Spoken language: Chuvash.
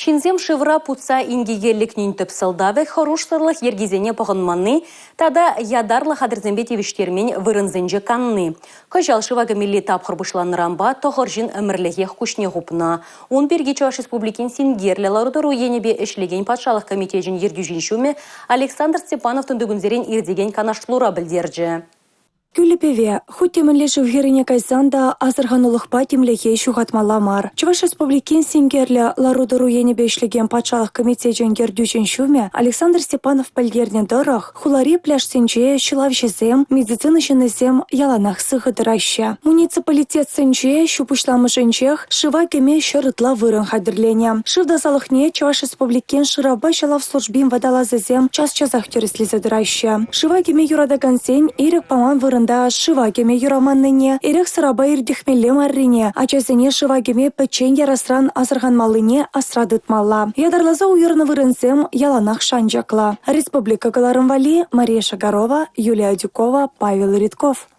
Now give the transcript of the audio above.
Ҫынсем шывра путса инкеке лекнин тӗп сӑлтавӗ хӑрушсӑрлӑх йӗркисене пӑхӑнманни тата ятарлӑ хатӗрсемпе тивӗҫтермен вырӑнсенче канни. Кӑҫал шыва кӗмелли тапхӑр пуҫланнӑранпа тӑхӑр ҫын ӗмӗрлӗхех куҫне хупнӑ. Ун пирки Чӑваш Республикин синкерлӗ лару-тӑру енӗпе ӗҫлекен патшалӑх комитечӗн ертӳҫин ҫумӗ Александр Степанов тунтикунсерен иртекен канашлура пӗлтерчӗ. Кӳлӗ-пӗве, хуть те мӗнле шыв хӗррине кайсан та асӑрханулӑхпа тимлӗхе ҫухатмалла мар. Чӑваш Республикин синкерлӗ лару-тӑру енӗпе ӗҫлекен патшалӑх комитечӗн ертӳҫин ҫумӗ Александр Степанов пӗлтернӗ тӑрӑх, хулари пляжсенче ҫӑлавҫӑсем, медицина ҫыннисем яланах сыхӑ тӑраҫҫӗ. Муниципалитетсенче ҫу пуҫламӑшӗнчех шыва кӗме ҫӗр ытла вырӑн хатӗрленӗ. Шыв тасалӑхне Чӑваш Республикин шыравпа ҫӑлав службин водолазӗсем час-часах тӗрӗслесе тӑраҫҫӗ. Шыва кӗме юратакансен ирӗк паман вырӑнта шыва кӗме юраманнине, эрех-сӑрапа иртӗхмелле маррине, ачасене шыва кӗме пӗччен ярасран асӑрханмаллине асра тытмалла. Ятарласа уйӑрнӑ вырӑнсем яланах шанчӑклӑ. Республика кӑларӑм валли Мария Шагарова, Юлия Адюкова, Павел Ритков.